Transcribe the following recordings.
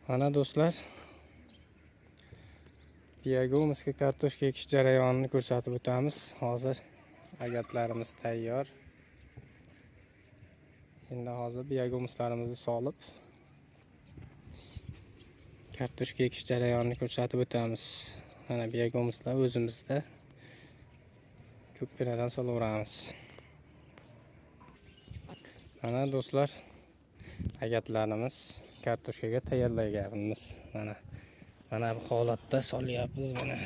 Mana do'stlar, biogumusga kartoshka ekish jarayonini ko'rsatib o'tamiz. Hozir agatlarimiz tayyor. Endi hozir biogumuslarimizni solib kartoshka ekish jarayonini ko'rsatib o'tamiz. Mana biogumuslar o'zimizda ko'pkinadan solaveramiz. Mana do'stlar, agatlarimiz kartoshkaga tayyorlaganmiz. Mana bu holatda solyapmiz. Mana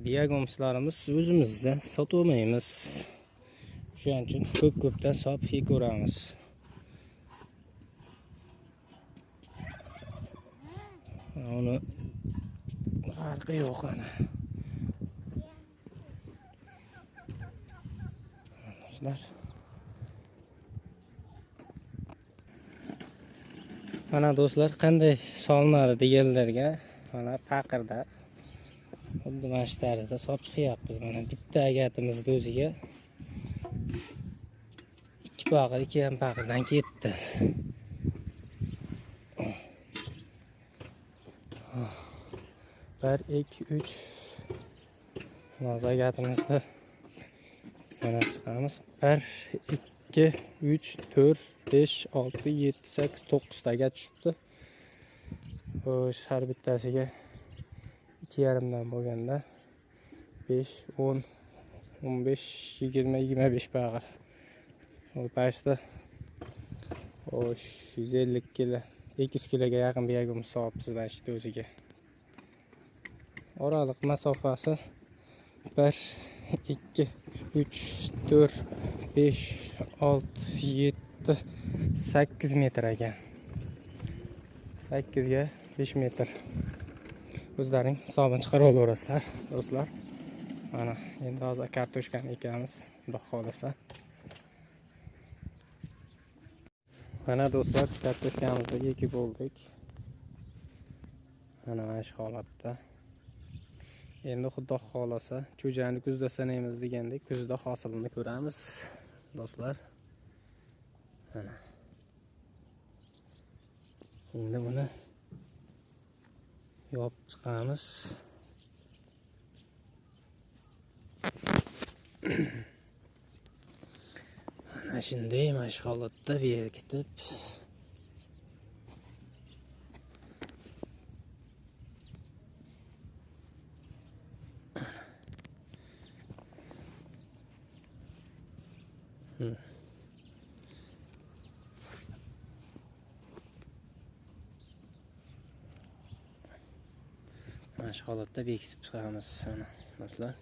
biogumuslarimiz o'zimizda, sotolmaymiz. Shuning uchun ko'p-ko'pdan sop yekaveramiz. Uni farqi yo'q ana. Do'stlar, mana do'stlar, qanday solinadi deganlarga mana paqirda xuddi mana shu tarzda solib chiqyapmiz. Mana bitta agatimizni o'ziga 2 paqir, 2 ham paqirdan ketdi. Bir, 2, 3. Hozir agatimizni sanab chiqamiz. 1, 2, 3, 4, 5, 6, 7, 8, 9 ta agat tushibdi. Xo'sh, har bittasiga 2,5 dan bo'lganda 5, 10, 15, 20, 25 paqir. U pashta xo'sh, 150 kilo, 200 kiloga yaqin biogumus solibsiz mana shu o'ziga. Oraliq masofasi 1, 2, 3, 4, 5, 6, 7, 8 metr ekan. 8 ga 5 metr. O'zlaring hisobini chiqarib olaverasizlar, do'stlar. Mana endi hozir kartoshkani ekamiz, xudo xolasa. Mana do'stlar, kartoshkamizni ekib bo'ldik. Mana shu holatda. Endi xudo xolasa cho'jani kuzda sanaymiz degandek, kuzda hosilini ko'ramiz, do'stlar. Mana. Endi buni yopib chiqamiz. Mana shunday mana shu holatda berkitib mana shu holatda bekitib chiqamiz mana do'stlar.